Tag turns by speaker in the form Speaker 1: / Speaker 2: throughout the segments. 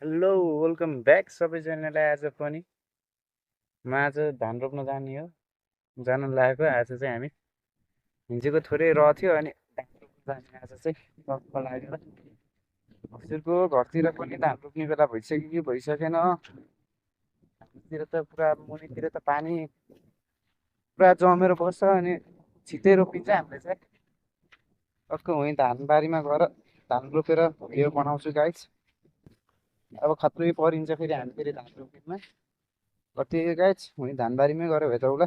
Speaker 1: Hello welcome back सबैजनालाई। आज पनि म आज धान रोप्न जाने हो, जान लागेको। आज चाहिँ हामी हिजोको थोरै थियो अनि धान रोप्न जाने आज चाहिँ टक्क लागेर। हजुरको घरतिर पनि धान रोप्ने बेला भइसक्यो कि भइसकेन? हाम्रोतिर त पुरा मुनितिर त पानी पुरा जमेर बस्छ अनि छिट्टै रोपिन्छ। हामीले चाहिँ टक्क वहीँ धानबारीमा गएर धान रोपेर भिडियो बनाउँछु गाइस। अब खत्रै परिन्छ फेरि हामी फेरि धान रोप्नेमा कति गाइस, वहीँ धानबारीमै गएर भेटौँला।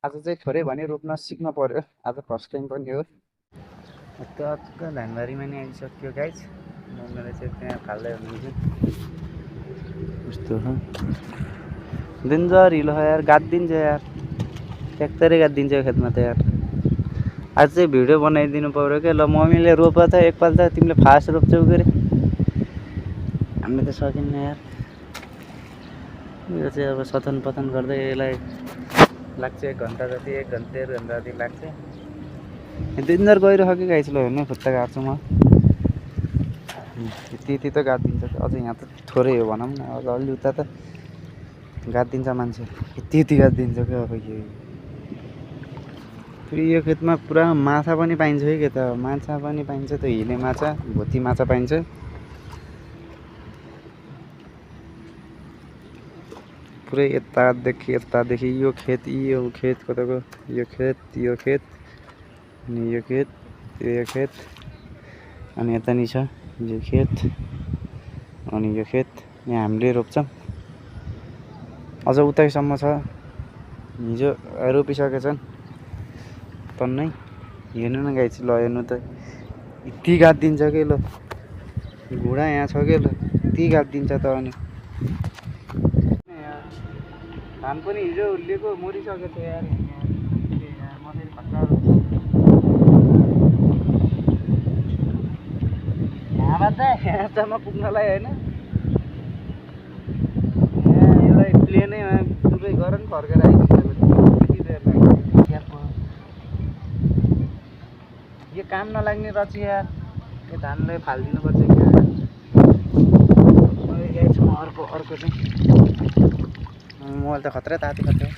Speaker 1: आज चाहिँ थोरै भने रोप्न सिक्न पर्यो, आज फर्स्ट टाइम पनि हो। टक्क धानबारीमा नै आइसक्यो गाइस। मैले चाहिँ त्यहाँ फाल्दै हुनुहुन्छ यस्तो हो। डेन्जर हिलो हो यार, गादिन्छ यार, ट्र्याक्टरै गादिन्छ खेतमा त यार। आज चाहिँ भिडियो बनाइदिनु पर्यो क्या। ल मम्मीले रोप त एकपल्ट, तिमीले फास्ट रोप्छौ के अरे, हामीले त सकिन्न यार। यो चाहिँ अब सथन पथन गर्दै यसलाई लाग्छ 1 घन्टा जति, 1 घन्टा 1.5 घन्टा जति लाग्छ। डेन्जर गइरहेको कि गाइस। ल हेर्नु, खुट्टा गाड्छु म। यति त गाडिदिन्छ, अझ यहाँ त थोरै हो भनौँ न। अझ अलि उता त गाडिदिन्छ मान्छे, यति गाडिदिन्छ क्या। अब फेरि यो खेतमा पुरा माछा पनि पाइन्छ है के त। माछा पनि पाइन्छ, त्यो हिले माछा, भोती माछा पाइन्छ। पुरै यतादेखि यो खेत कताको, यो खेत अनि यो खेत, यो खेत, अनि यता नि छ यो खेत, अनि यो खेत। यहाँ हामीले रोप्छौँ। अझ उतैसम्म छ, हिजो रोपिसकेछन् टन्नै। हेर्नु न गाइस, ल हेर्नु त, यति गाडिदिन्छ कि। ल घुँडा यहाँ छ कि, ल यति गाडिदिन्छ त। अनि धान पनि हिजो उहिलेको मरिसकेको थियो यार। मधेर खट्टाहरू हावा त यहाँसम्म पुग्नलाई होइन, यहाँ एउटा प्लेनैमा पुरै गर नि फर्केर आइदिन्छ। कति बेर लाग्यो यो काम नलाग्ने रहेछ यार। यो धानलाई फालिदिनुपर्छ क्या। अर्को चाहिँ मोबाइल त खत्रै तातो खत्रै।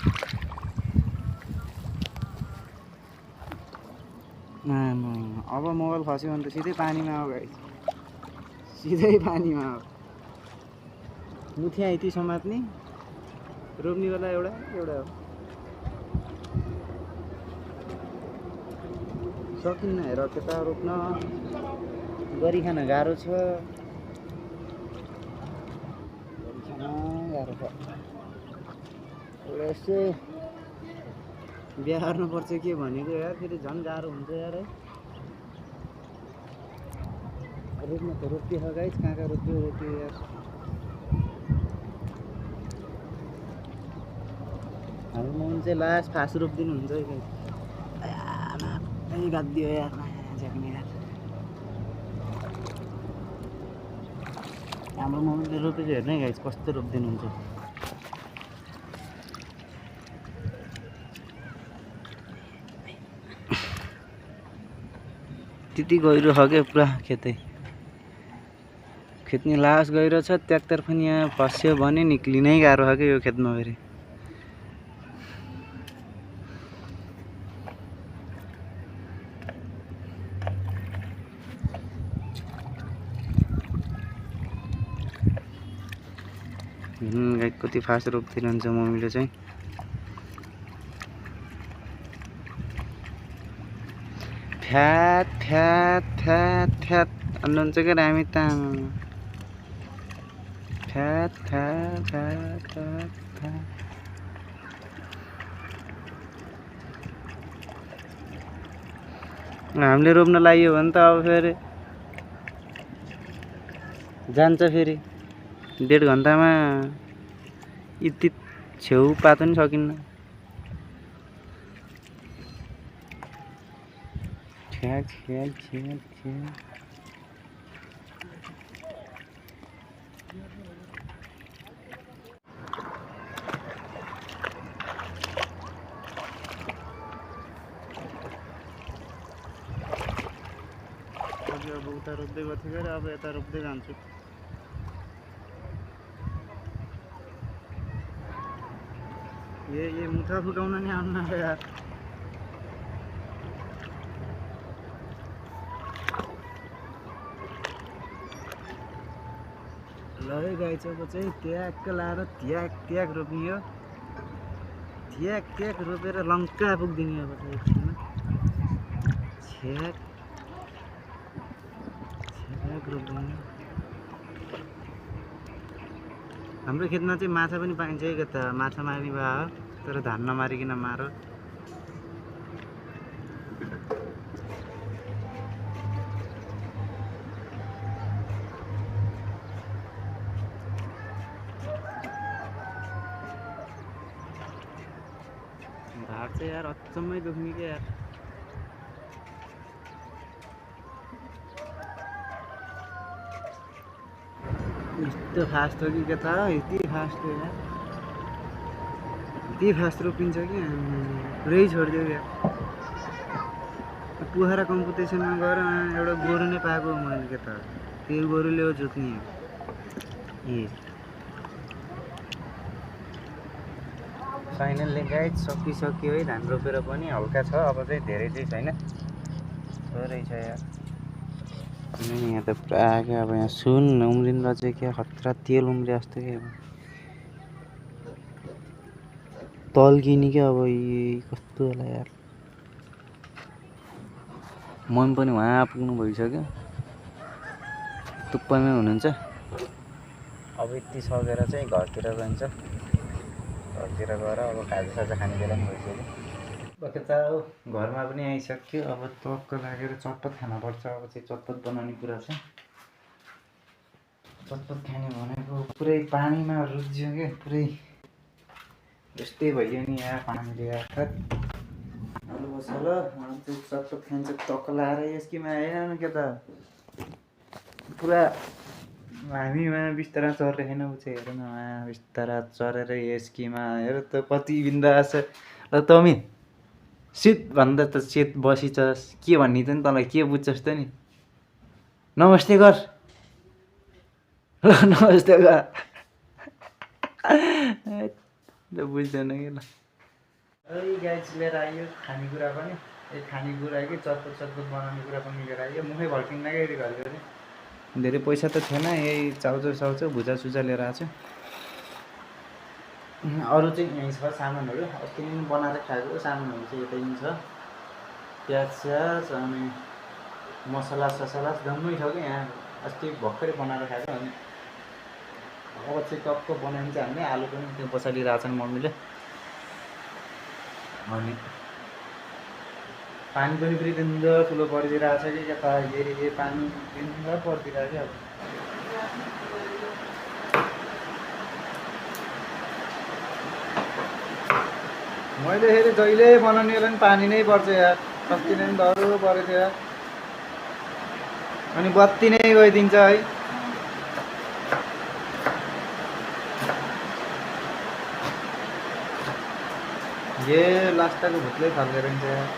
Speaker 1: अब मोबाइल खस्यो भने त सिधै पानीमा आऊ गाइस, सिधै पानीमा आऊ। मुठिया यति समात्ने, रोप्ने बेला एउटा हो। सकिन्न हेर, त्यता रोप्न गरिखान गाह्रो छ, गाह्रो छ। एउटा यसो बिहा गर्नुपर्छ के भनेको यार, फेरि झन् गाह्रो हुन्छ यार है। रोप्न त रोप्यो गाइस, कहाँ रोप्यो यार। हाम्रो मम्मी चाहिँ लास्ट फास रोपिदिनुहुन्छ है गाइस। गाडिदियो यार, नजाने यार। हाम्रो मम्मीले रोपेको हेर्नु है गाइस, कस्तो रोपिदिनुहुन्छ। त्यति गहिरो छ क्या पुरा खेतै। खेत नि लास्ट गहिरो छ, ट्र्याक्टर पनि यहाँ फस्यो भने निक्लिनै गाह्रो छ क्या यो खेतमा। फेरि गाई कति फास्ट रोप्दिरहन्छ मम्मीले चाहिँ। फ्याट फ्याट फ्याट फ्याट अन्नुहुन्छ क्या हामी त। Fat fat fat fat fat. हामीले रोप्न लाग्यो भने त अब फेरि जान्छ। फेरि 1.5 घन्टामा यति छेउ पात पनि सकिन्न। छ्याक छ्याक छ्याक छ्याक। अब उता रोप्दै गएको थियो, अब यता रोप्दै जान्छु। ये मुथा फुकाउन नि आउनु यार। ल है गाइस, अब चाहिँ ट्याक्क लाएर ट्याक रोप्ने हो। ट्याक रोपेर लङ्का पुग्दिने अब चाहिँ एकछिनमा। छ्याक रोप्दिने। हाम्रो खेतमा चाहिँ माछा पनि पाइन्छ है, त माछा मार्ने भयो तर धान नमारिकन मार। ढाड चाहिँ यार अचम्मै दुख्ने क्या यार। यस्तो फास्ट हो कि के त, यति फास्ट हो यार, यति फास्ट रोपिन्छ कि पुरै छोडिदियो यार। पोखरा कम्पिटिसनमा गएर एउटा गोरु नै पाएको मैले के त, त्यो गोरुले हो जोत्ने ए। फाइनल्ली गाइस सकिसक्यो है, धान रोपेर पनि हल्का छ, अब चाहिँ धेरै चाहिँ छैन, थोरै छ यार। यहाँ त पुरा क्या अब यहाँ सुन उम्रिँदा चाहिँ क्या खतरा तेल उम्रे जस्तो क्या तल्किने क्या अब। यी कस्तो होला यार, मन पनि वहाँ पुग्नु भइसक्यो, टुप्पामै हुनुहुन्छ। अब यति सकेर चाहिँ घरतिर जान्छ, घरतिर गएर अब खाजासाजा खाने बेला पनि भइसक्यो। बकेता हो घरमा पनि आइसक्यो, अब टक्क लागेर चटपट खानुपर्छ। अब चाहिँ चटपट बनाउने कुरा छ। चटपट खाने भनेको पुरै पानीमा रुच्यो क्या, पुरै जस्तै भइयो नि यहाँ पानीले यार। आलु मसला चाहिँ चटपट खान्छ, टक्क लाएर यसकीमा आएन क्या त, पुरा हामीमा बिस्तारा चढिरहेन ऊ चाहिँ हेर न, उहाँ बिस्तारा चढेर यसकीमा हेर त कति बिन्दास छ। ल तमी सिट भन्दा त सेत बसिछस्, के भन्ने त नि तँलाई के बुझ्छस् त नि, नमस्ते गर, ल नमस्ते गर। बुझ्दैन कि ल। गाइस लिएर आइयो खानेकुरा पनि, ए खानेकुरा कि चटपट बनाउने कुरा पनि लिएर आइयो। मुखै भड्किँदा क्या यदि घरिघरि। धेरै पैसा त थिएन, यही चाउचाउ भुजासुजा लिएर आएको छु। अरू चाहिँ यहीँ छ सामानहरू, अस्ति नै बनाएर खाएको सामानहरू चाहिँ यतै पनि छ। प्याज अनि मसला जम्मै छ कि यहाँ, अस्ति भर्खरै बनाएर खाएको। अनि अब चाहिँ टक्क बनाइन्छ हामीले। आलु पनि त्यो बसालिरहेको छन् मम्मीले। अनि पानी पनि फेरि दिनदिन ठुलो परिदिरहेको छ कि क्या त, ये पानी दिनदिन परिदिरहेको क्या। मैले फेरि जहिले बनाउने बेला पनि पानी नै पर्छ यार, अस्ति नै डह्रो परेको थियो यार। अनि बत्ती नै गइदिन्छ है। ये लास्टको भुत्लै फाल्दै रहन्छ यार।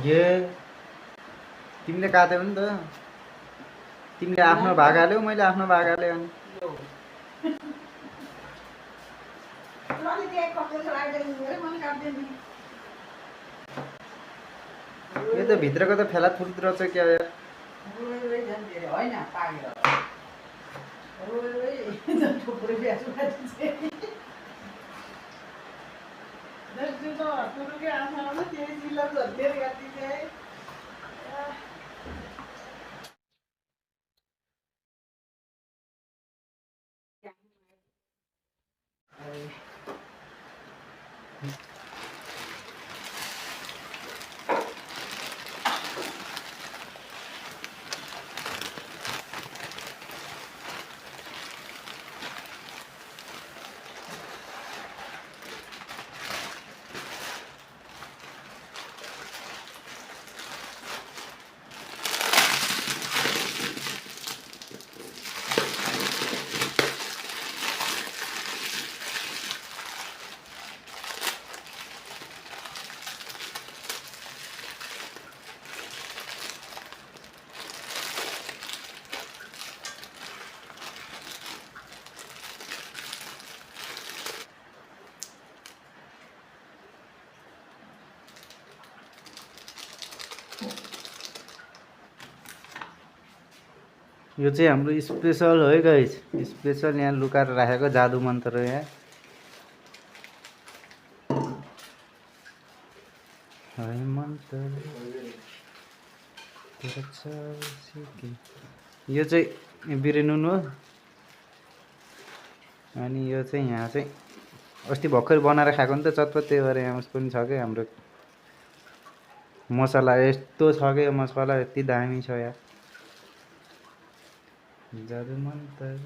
Speaker 1: ये तिमीले काट्यौ नि त, तिमीले आफ्नो भाग हाल्यौ, मैले आफ्नो भाग हालेँ। अनि यो त भित्रको त फेला फुट रहेछ क्या यार। यो चाहिँ हाम्रो स्पेसल है गाइस, स्पेसल यहाँ लुकाएर राखेको जादु मन्त्र हो यहाँ। है मन्त्र यो चाहिँ बिरेनुन हो। अनि यो चाहिँ यहाँ चाहिँ अस्ति भर्खर बनाएर खाएको नि त चटपट, त्यही भएर यहाँ पनि छ क्या हाम्रो मसला। यस्तो छ क्या मसला, यति दामी छ यार जादु मन्त्र।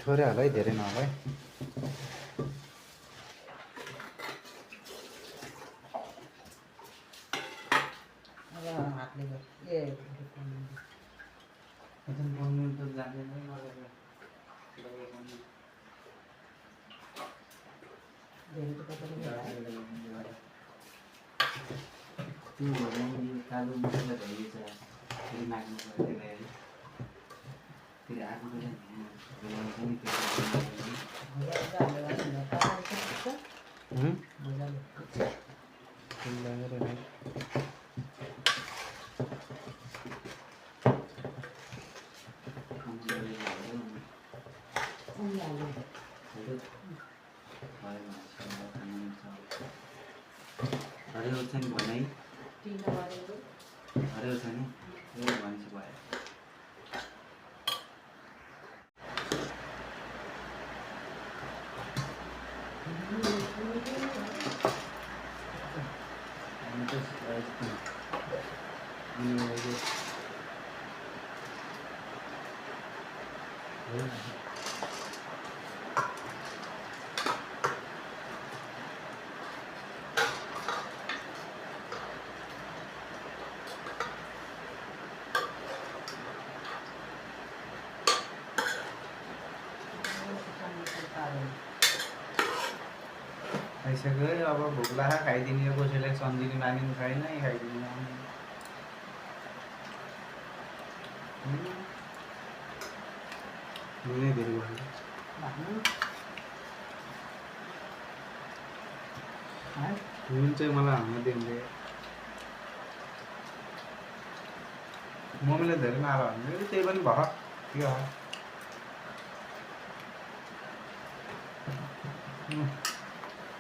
Speaker 1: थोरै हाल है, धेरै नहाल है। कालो मसला धरिएछ फेरि माग्नु पर्यो त्यसलाई, फेरि आगो हरेको छ नि भनाइ, हरेको छ नि भन्छ भयो। खाइसक्यो है, अब भोक लाग्यो खाइदिने, यो कसैलाई सम्झिने मानिनु छैन, खाइदिने। नुनै धेरै भयो नुन चाहिँ मलाई हाल्न दिँदै, मम्मीले धेरै नहाल भन्यो, त्यही पनि भयो त्यो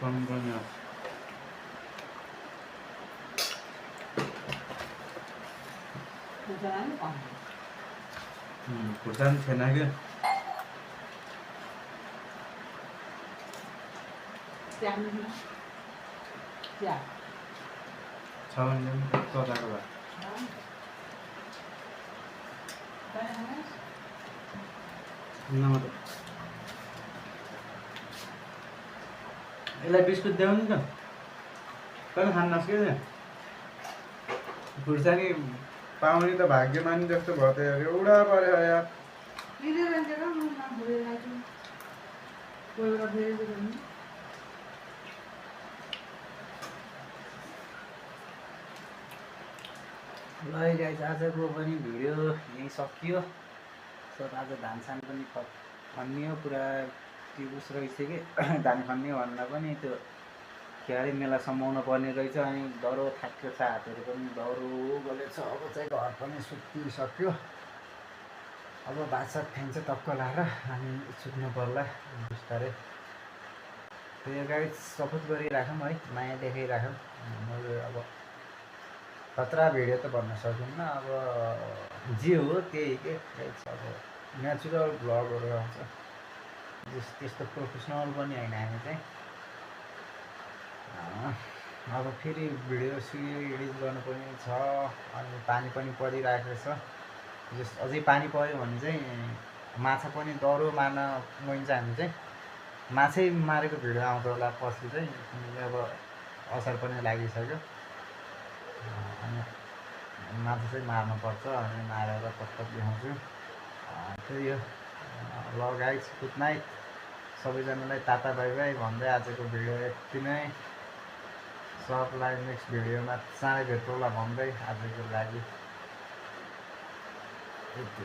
Speaker 1: कम पनि हो। खुर्सानी थिएन क्या, छ भने चलाएको भए यसलाई बिस्कुट देऊ नि त, कहिले खानुहोस् क्या। खुर्सानी पाउने त भाग्यमानी जस्तो भयो त यार, एउटा पऱ्यो यार। ल गाइस, आजको पनि भिडियो यहीँ सकियो। सो आज धान सान पनि खनियो, पुरा टिबुस रहेछ कि धान खन्ने भन्दा पनि त्यो क्यारे मेला समाउनु पर्ने रहेछ। अनि डह्रो थाक्यो छ, हातहरू पनि डह्रो गलेछ। अब चाहिँ घर पनि सुत्तिसक्यो, अब भातसात खान्छ टक्क लाएर अनि सुत्नु पर्ला बिस्तारै। त्यो गाइस सपोर्ट गरिराखौँ है, माया देखाइराखौँ। मैले अब खतरा भिडियो त भन्न सकिन्न, अब जे हो त्यही के अब नेचुरल भ्लगहरू आउँछ, त्यस्तो प्रोफेसनल पनि होइन हामी चाहिँ। अब फेरि भिडियो एडिट गर्नुपर्ने छ, अनि पानी पनि परिरहेको छ। अझै पानी पऱ्यो भने चाहिँ माछा पनि डह्रो मार्न गइन्छ हामी चाहिँ। माछै मारेको भिडियो आउँछ होला पछि चाहिँ, अब असार पनि लागिसक्यो। अनि
Speaker 2: माछा चाहिँ मार्नुपर्छ अनि मारेर पक्क देखाउँछु। त्यही हो। ल गाइस, गुड नाइट। सबैजनालाई टाटा बाई बाई भन्दै आजको भिडियो यति नै। सबलाई नेक्स्ट भिडियोमा चाँडै भेटौँला भन्दै आजको लागि यति।